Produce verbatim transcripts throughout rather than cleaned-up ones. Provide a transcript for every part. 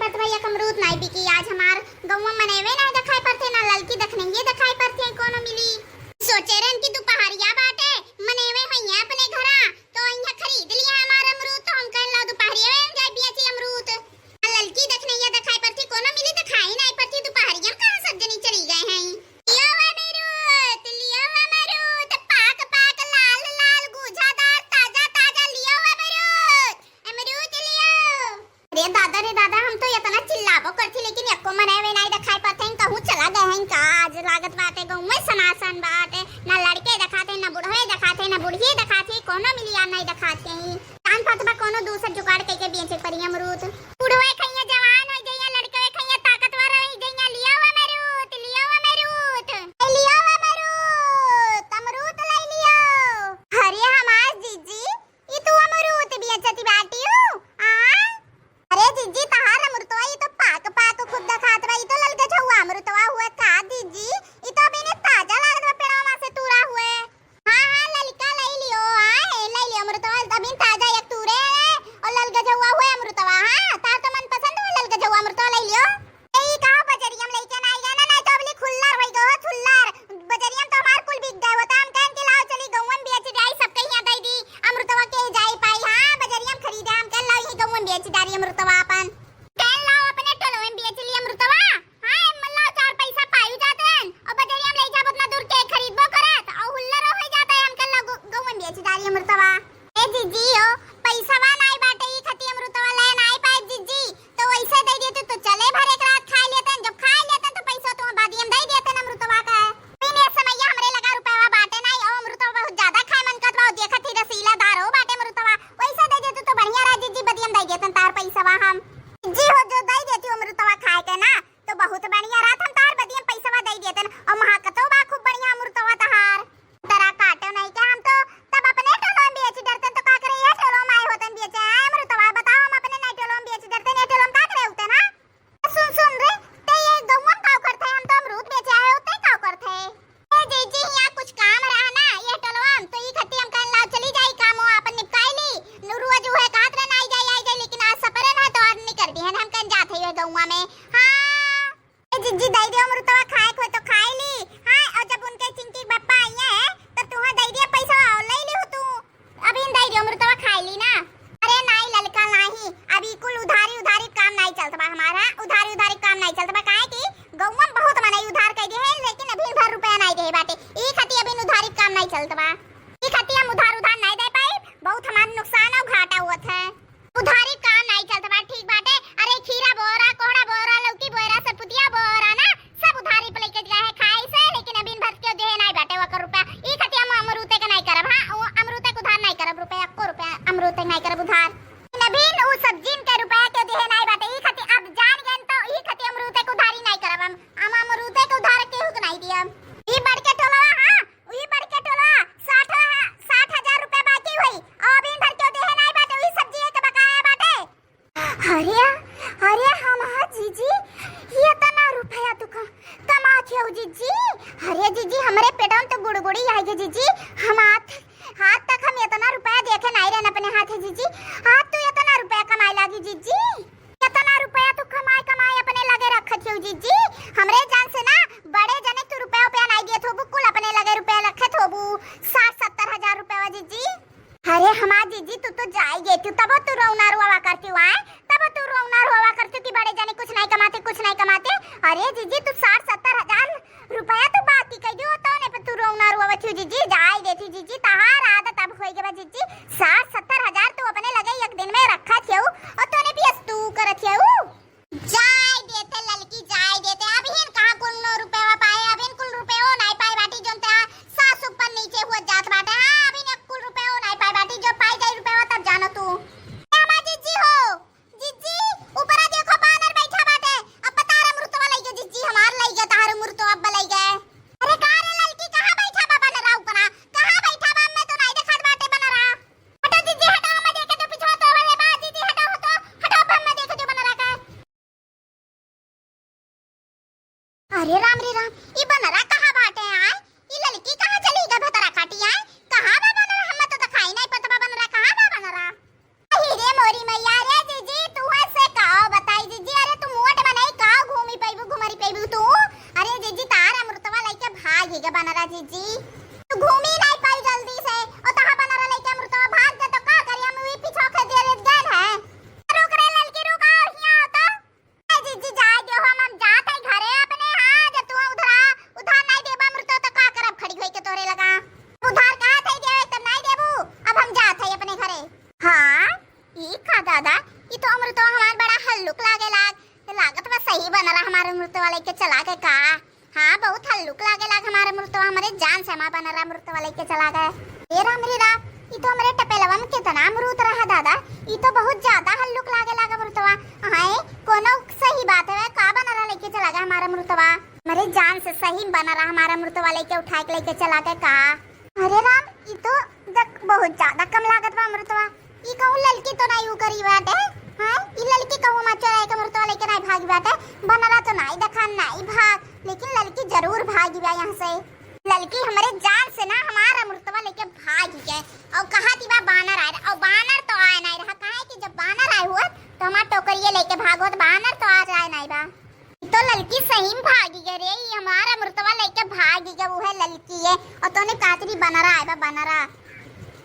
त भैया, अमरूद नाई बिकी आज हमार। गौवा मनइवे नाई देखाई परथे, ना ललकी दखनइये देखाई परथे, कोनो मिली। सोचे रहन कि दुपहरिया बाटे, मनइवे होइहें अपने घरा, तो इहाँ खरीद लिहे हमार अमरूद, तो हम कहन लाओ दुपहरिया में हम जाए बियाची अमरूद। ना ललकी दखनइया देखाई परथे, कोनो मिली देखाई नाई परथे, दुपहरिया में कहाँ सब जनी चली गए हैं। लियो अमरूद, लियो अमरूद, पाक पाक लाल लाल गूझादार ताजा ताजा लियो अमरूद, अमरूद लियो। अरे दादा रे दादा, हम तो इतना चिल्लाबो करथी, लेकिन एको मनइवे नाई देखाई पाते हैं, कहूँ चला गए हैं का? आज लागत बाटे गौवे सनासन बाटे, ना लड़के देखाते, ना बुढ़वे देखाते, ना बुढ़िए देखाते, कोनो मिलिया नाई देखाते हैं। कान पात बा कोनो दूसर जुगाड़ कइके बेचे परी अमरूद। बुढ़वे खइया जवान होइ जइया, लड़के खइया ताकतवर होइ जइया, लियो अमरूद, लियो अमरूद, ए लियो अमरूद, अमरूद लाई लियो। अरे हमार जीजी, ई तू अमरूद बेचती बाटियो? आ? अरे जीजी, तहार अमरुतवा ई तो पाक पाक खूब देखात बा, ई तो ललगजउआ अमरुतवा हुए का जीजी? ई तो अभी ने ताजा लागत बा, पेड़वा से तूरा हुए। हाँ, हाँ, ललका लई लियो, आए, लई लियो अमरुतवा, अभी ताजा एक तूरे है, और ललगजउआ हुए अमरुतवा, हाँ, तार तो मन पसंद हुए ललगजउआ अमरुतवा, लई लियो। ए, ई कहाँ बजरिया में लइके ना आई जाना, नहीं तो अबली खुल्लर होई गो, खुल्लर। बजरिया में तो हमार कुल बिक गए होता, हम कहन कि लाओ चली गौवन बेच जाई, सबके यहाँ दई दी, अमरुतवा के जाई पाई, हाँ, बजरिया में खरीदे, हम कहन लाओ यही गौवन बेच डारी अमरुतवा अपन। कहन लाओ अपने टोलो में बेच ली अमरुतवा, हाँ, एम लाओ चार पैसा पाई जाते हैं, और बजरिया में ले जाब उतना दूर के खरीदबो करत, और हुल्लर हो जाता है, हम कहन लाओ गौ-, गौवन बेच डारी अमरुतवा। ए जीजी हो, पैसवा नाई बाटे, ई खती अमरुतवा ले नाई पाए जीजी, तो वैसे दे देते तो चले भर एक रात खाए लेते हैं, जब खाए लेते हैं तो पैसा तो बाद में दे देते हैं अमरुतवा का। लेकिन ये समैया हमरे लगा रुपया बाटे नाई, और अमरुतवा बहुत ज्यादा खाए मन करत बा, देखत ही रसीला दार हो बाटे अमरुतवा, वैसे दे देते तो बढ़िया रहा जीजी, बदियम दे देते हैं तार पैसवा हम। जीजी हो, जो दे देती अमरुतवा खाए के ना, तो बहुत बढ़िया रहत, हम तोहार बदियम पैसवा दे देतन। और महकतो बा खूब बढ़िया अमरुतवा तोहार। तोरा काटो नहीं के हम तो तब अपने टोलो में बेच डरतन, तो का करे ये टोलो में आए होतन बेचे आए अमरुतवा? बताओ, हम अपने नहीं टोलो में बेच डरतन, ये टोलो में का करे होतन, हाँ? सुन, सुन रे, ते ये गौवा में काव करते, हम तो अमरूद बेचे आए होते, काव करते? ए जीजी, यहाँ कुछ काम रहा ना, ये टोलवा में, तो ई खती हम कहन लाओ चली जाई, काम वो आपन निपटाई ली। नु रोज उहे कहत रहे, "आई जाई, आई जाई," लेकिन आज सपरे ना तो आज निकर दिहन, हम कहन जात है ये गौवा में। हाँ। ए जीजी, दई दियो अमरुतवा, खाए को तो खाई ली। हाँ, और जब उनके चिंकी के बप्पा आई है, तो तुहा दई दिया पैसा और ले ली हो तू। अभी दई दियो अमरुतवा, खाई ली ना। अरे नाई ललका नाई, अभी कुल उधारी, उधारी काम नाई चलत बा हमारा, उधारी, उधारी काम नाई चलत बा, काहे कि गौवा में बहुत मनई उधार कई दे है, लेकिन अभी भर रुपया नाई दे बाटे, ई खातिर अभी उधारी काम नाई चलत बा, ई खातिर हम उधार, उधार नाई दे पाई, बहुत हमार नुकसान और घाटा होत है। उधारी काम नाई चलत बा, ठीक बाटे। अरे खीरा बोरा, कोहड़ा बोरा, लौकी बोरा, सरपुतिया बोरा ना, सब उधारी पे लेके गए हैं खाए से, लेकिन अभी भर के देहे नाई बाटे ओकर रुपया। ई खातिर हम अमरूते के नाई करब, हाँ, वो अमरूते के उधार नाई करब, रुपया, एको रुपया अमरूते के नाई करब उधार। अभी उ सब्जिन के रुपया के देहे नाई बाटे, ई खातिर अब जान गए तो ई खातिर अमरूते के उधारी नाई करब हम। हम अमरूते के उधार केहू के नाई दियब। ई बड़के टोलवा, हाँ, ई बड़के टोलवा, साठ, साठ हजार रुपया बाकी होई। और अभी भर के देहे नाई बाटे, ई सब्जी के बकाया बाटे। अरे, अरे, हमार जीजी, ये इतना रुपया तू क-, कमा के हो जीजी? अरे जीजी, हमरे पेटवा में तो गुड़गुड़ी आई गई जीजी। हम हाथ, हाथ तक हम इतना रुपया देखे नाई रहन अपने हाथे जीजी। आज तू इतना रुपया कमाए लागी जीजी? इतना रुपया तू कमाए, कमाए अपने लगे रखत हो जीजी। हमरे जान से ना बड़े जने तू रुपया, रुपया नाई देत होबू, कुल अपने लगे रुपया रखत होबू, साठ सत्तर हजार रुपया जीजी। अरे हमार जीजी, तू तो जाई गई थी, तब तू रोना रोवा करती हूँ, आए? तब तू रोना रोवा करती कि बड़े जने कुछ नाई कमाते, कुछ नाई कमाते। अरे जीजी, तू साठ सत्तर हजार रुपया तू बाकी कह दियो, तो ने पे तू रोना रोवा थी जीजी, जाई गई थी जीजी, तहार आदत अब होई गई बा जीजी, साठ सत्तर हजार तू अपने लगे एक दिन में रखा थियू, और तूने भी अस तू करत थियू। जाय देते ललकी, जाय देते। अबहिन कहाँ कुल नो रुपया पाए, अबहिन कुल रुपयो नाई पाए बाटी, जोन तेरा सास ऊपर नीचे हुआ जात बाटे। हाँ, अबहिन एक कुल रुपयो नाई पाए बाटी, जो पाई जाई रुपया तब जानो तू। ए हमार जिज्जी हो, जिज्जी, ऊपरा देखो बानर बैठा बाटे। अब बता रे अमरुतवा लई गए जिज्जी, हमार लई गए, तहार अमरुतवा अब लई गए। अरे का रे ललकी, कहाँ बैठा बा बनरा ऊपरा? कहाँ बैठा बा? हमें तो नाई देखात बाटे बनरा। हटो जिज्जी, हटो, हमें देखे तो पिछवा तो वाले बा, जिज्जी हटो, हटो, हटो, अब हमें देखे जो बनरा का। अरे राम रे राम, ई बनरा कहाँ बाटे आय? ई ललकी कहाँ चली गई भतरा काटी आय? कहाँ बा बनरा? हमें तो दिखाई नाई पड़त बा बनरा, कहाँ बा बनरा? अरे रे मोरी मैया रे जिज्जी, तुहा से का बताई जिज्जी, अरे लुक लागे लाग, लागत बा सही बनरा हमार अमरुतवा लइके चला गए का? हाँ, बहुत हल्लुक लागे लाग हमार अमरुतवा, हमरे जान से हमार बनरा अमरुतवा लइके चला गए। ए राम रे राम, ई तो हमरे टपेलवा में केतना अमरूत रहा दादा, ई तो बहुत ज्यादा हल्लुक लागे लाग अमरुतवा। हाय, कोनो सही बात है का बनरा लइके चला गए हमार अमरुतवा? हमरे जान से सही बनरा हमार अमरुतवा लइके उठा के लइके चला गए का? अरे राम, ई तो देख बहुत ज्यादा कम लागत बा अमरुतवा। ई कहूँ ललकी तो नाई उकरी बाटे? हाँ, ई ललकी कहूँ हमार चोराई के अमरुतवा लइके नाई भागी बाटे? बनरा तो नाई देखा नाई भाग, लेकिन ललकी जरूर भागी बा यहाँ से। ललकी हमरे जान से ना हमार अमरुतवा लइके भागी गए। और कहा थी बा बानर आए, और बानर तो आए नाई रहा, काहे कि जब बानर आए हुआ तो हमार टोकरिए लइके भागो, तो बानर तो आज आए नाई बा। ई तो ललकी सही में भागी गए रे, ई हमार अमरुतवा लइके भागी गए, उहे ललकी है। और तोने कातरी बनरा आए बा, बनरा।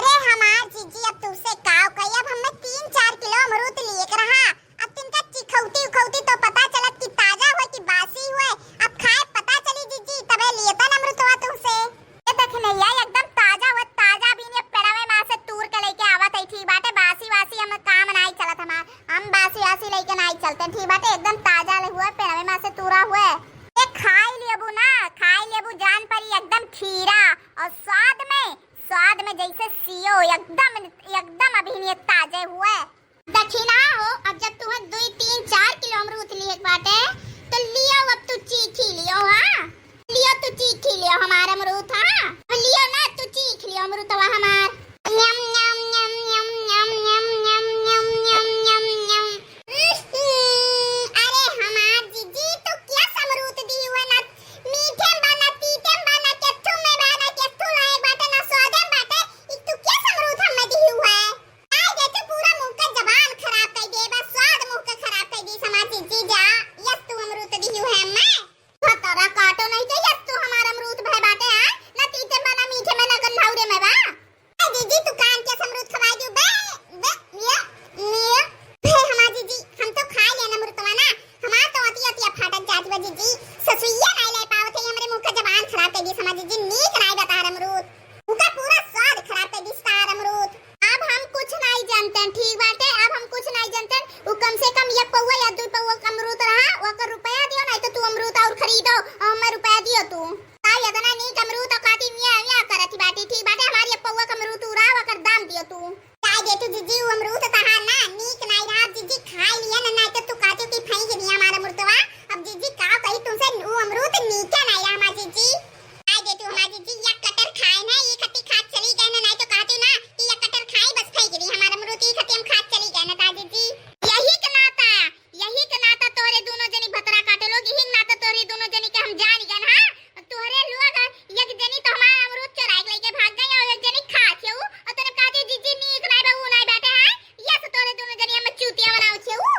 अरे हमार जीजी, अब तुमसे काव कही, अब हमें तीन चार किलो अमरूद लिए के रहा, अब तिनका चिखौती उखौती तो पता चलत कि ताजा हुए कि बासी हुए, अब खाए पता चली जीजी, तबे लिए तन अमरुतवा तुमसे। ए देखिनैया, एकदम ताजा हुए, ताजा अभी ये पेड़वे मा से तूर के लइके आवत है, ठीक बाटे, बासी वासी हम काम नाई चलत हमार, हम बासी वासी लइके नाई चलते, ठीक बाटे, एकदम ताजा ले हुए, पेड़वे मा से तूरा हुए। ए खाई लेबू ना, खाई लेबू जान परी एकदम खीरा, और स्वाद में, स्वाद में जैसे सियो, एकदम, एकदम अभी ये ताजे हुए। दखिना हो, अब जब तुहे दुई, तीन, चार किलो अमरूद लिए के बाटे, तो लियो, अब तू चीखी लियो, हाँ? लियो, तू चीखी लियो हमार अमरूद, हाँ? अब लियो ना, तू चीख लियो अमरूदवा हमार। न्यम, न्यम, न्यम, न्यम। हम्म, अरे हमार जीजी, तू क्या अमरूद दी हुए ना? मीठे में बा ना, तीते में बा ना, केथू में बा ना, केथू लायक बाटे ना, स्वादे में बाटे, ई तू क्या अमरूद हमें दी हुए? आय देते पूरा मुँह का जबान खराब कर दे, बस स्वाद मुँह का खराब कर दी। समाज से जीजा, यस तू अमरूद दिहू है मैं। भतरा काटो नहीं के यस तू हमार अमरूद भय बाटे, हाँ? ना तीते में, ना मीठे में, ना गंधौरे में बा। ए जीजी, तू कान के अमरूद खवाई दू, बे, बे, ये, ये। हे हमार जीजी, हम तो खा लेन अमरूदवा ना, हमार तो अतिया अतिया फाटत जात बा जीजी, ससुइया नहीं ले पावत है, हमरे मुँह का जबान खराब कर दी। समाज जीजी, नीक नहीं बा तहार अमरूद। उनका पूरा स्वाद खराब कर दिस तार अमरूद। अब हम कुछ नहीं जानते हैं, ठीक बाटे, अब हम कुछ नहीं जानते हैं। उ कम से कम एक पौवा या दुई पौवा का अमरूद रहा, ओकर रुपया दियो, नहीं तो तू अमरूद और खरीदो और हमें रुपया दियो तू। ताई इतना नीक अमरूद और काटी मिया मिया करत ही बाटी, ठीक बाटे, हमारी एक पौवा का अमरूद उड़ा, ओकर दाम दियो तू। ताई दे तू जीजी, उ अमरूद तहार ना नीक नहीं रहा, जीजी खाई लिया ना, नहीं तो तू काटू की फेंक दिया हमारा अमरूदवा। अब जीजी का कही तुमसे, उ अमरूद नीके नहीं रहा हमार जीजी। आय दे तू हमार जीजी, या कटर खाए ना, ये खत्ती खात चली गए ना, नहीं तो कहती ना कि या कटर खाई बस फेंक दी हमार अमरूद, ये खत्ती हम खात चली गए ना, ता जीजी। यही के नाता, यही के नाता तोहरे दोनों जनी भतरा काटे लोग, यही के नाता तोहरे दोनों जनी के हम जान गए ना, हाँ? तोहरे लोग, एक जनी तो हमार अमरूद चोराई के लेके भाग गई और एक जनी खात है उ, और तने कहती जीजी नीक नाई बा, उ नाई बाटे, हाँ? या से तोहरे दोनों जनी हम चूतिया बनाओ छे उ।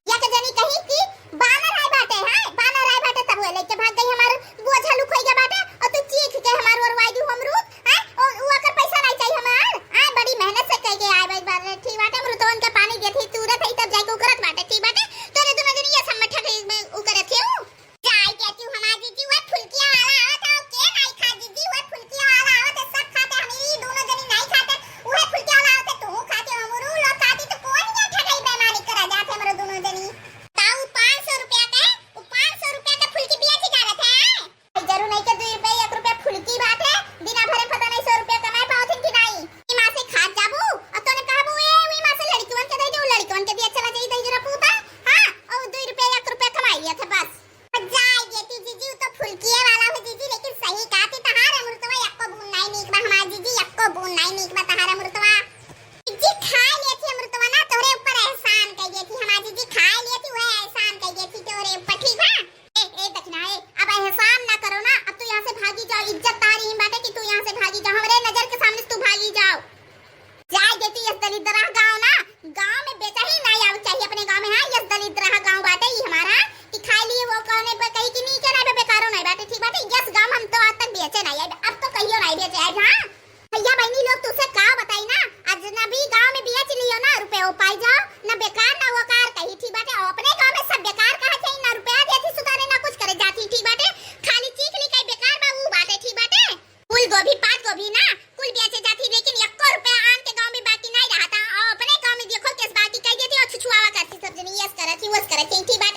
एक जनी कही कि बानर आए बाटे, हैं? बानर आए बाटे, तब वो लेके भाग गई हमार बोझा लुकोई के बाटे, और तू चीख के हमार ओरवाई दी अमरूद, हैं? और वो अकर पैसा नहीं चाहिए हमार, हैं? बड़ी मेहनत से कह के आए बाटे, ठीक बाटे, अमरूदवन के पानी देत ही, तूरत ही, तब जाके उकरत बाटे, ठीक बाटे, तोरे दोनों जनी ये सब में ठग में उकरत है उ। जाई के तू हमार जीजी, वह फुलकिया वाला आवत है, के नहीं खा जीजी, वह फुलकिया वाला आवत है, सब खाते, हम ई दोनों जनी नहीं खाते, वह फुलकिया वाला आवत है, तू खाते, हमरू लोग खाती, तो कौन ये ठगई बेईमानी करा जाते हमरो दोनों जनी? ताऊ पाँच सौ रुपया के, वो पाँच सौ रुपया के फुलकी बेच जा रहे थे। जरूर नहीं के दो रुपया, एक रुपया फुलकी बात है, बिना भरे पता नहीं सौ रुपया कमाए पावत है कि नहीं। ई माँ से खात जाबू, और तोने कहबू, ए, वही माँ से लड़किवन के दे दे, लड़किवन के भी अच्छा लगे, दे जरा पूता, हाँ, और दो रुपया, एक रुपया कमाई लिया था बस। जाए देती जीजी, उ तो फुलकिए वाला हो जीजी, लेकिन सही कहती तहार अमृतवा यक्को बून नाई नीक बा हमार जीजी, यक्को बून नाई नीक बा तहार अमृतवा। जीजी खाए लेती अमृतवा ना, तोहरे ऊपर एहसान कर देती हमार जीजी, खाए लेती वह एहसान कर देती तोहरे ऊपर, ठीक बा? ए, ए, दखिना, ए, अब एहसान ना करो ना, अब तू यहाँ से भागी जाओ, इज्जत तारी ही बाटे कि तू यहाँ से भागी जाओ, हमरे नजर के सामने से तू भागी जाओ। जाए देती यस दलिद्रा गाँव ना, गाँव में बेचा ही ना आवे चाहिए अपने गाँव में, हाँ, यस दलिद्रा गाँव बाटे ई हमारा, कि खाए लिए वो कौने पे कही कि नीके ना बे-, बेकारो नहीं बाटे, ठीक बाटे, यस गाँव हम तो आज तक बेचे नहीं आए, अब तो कहियो नहीं बेचे आए, हाँ। भैया बहनी लोग तुझसे का बताई ना, अजनबी गाँव में बेच लियो ना, रुपये पाई जाओ, ना बेकार ना वो कार कही, ठीक बाटे। मीठी बात